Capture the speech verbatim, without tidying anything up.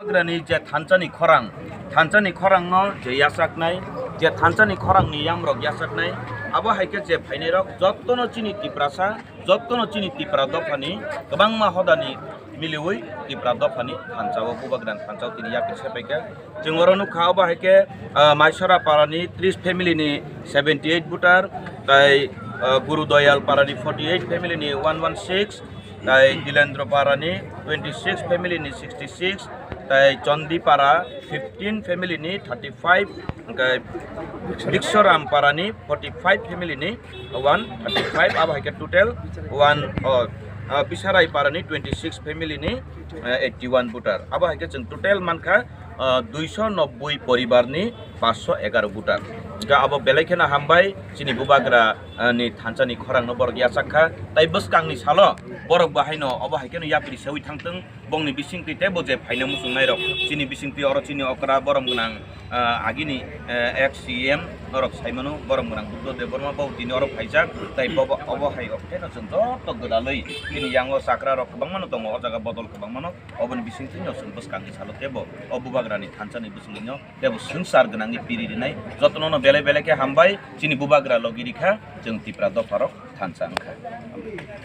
Bubagrani je thansa ni khorang, thansa ni khorang no je yachaknai, je thansa ni khorang ni yamrok yachaknai, abo hai khe je phainai rok jotto no chini Tiprasa, jotto no chini Tipra dopha ni kwbangma hoda ni miliwi Tipra dopha ni thansa o Bubagrani thansa o tini yapri sepai kha. Chwng oro nukha, obo hai khe, ah, Maisora para ni tris family ni seventy eight voter, tai, ah, Guru Doyal para ni forty eight family ni one one six, tai Dilendra para ni twenty six family ni sixty six, tai Chondi para fifteen family ni thirty five, hingkhe Biksoram para ni forty five family ni one thirty five, abo hai khe total one, oh, ah, Bisarai para ni twenty six family ni, eh, eighty one voter. Abo hai khe chwng total mankha, ah, duiso nobboi poribar ni paanch sho egaroh voter. Hingkhe abo belai kheno hambai, chini Bubagra, ah, ni thansa ni khorang no borok yachak kha. Tai bwskang ni salo borok bo haino obo hai kheno yapri sewi thangtwng. Bongni bisingtwi tei bo je phaina muchungnai rok, chini bisingtwi oro chini okra borom gwnang, ah, agini, eh, ex C M norok saimano, borom gwnang Buddha Debbarma bo tini oro phaijak, tai bo, obo hai okthaino chwng joto gwdalwi chini yango chakra rok kwbangmano tongo, o jaga bodol kwbangmano, oboni bisingtwino chwng bwskangni salo tei bo o Bubagrani thansani bisingtwino tei bo swngchar gwnangni piri rinai, jotono no belai belai khe hambai, chini Bubagra logi rikha, chwng Tipra dopharok thansa wngkha.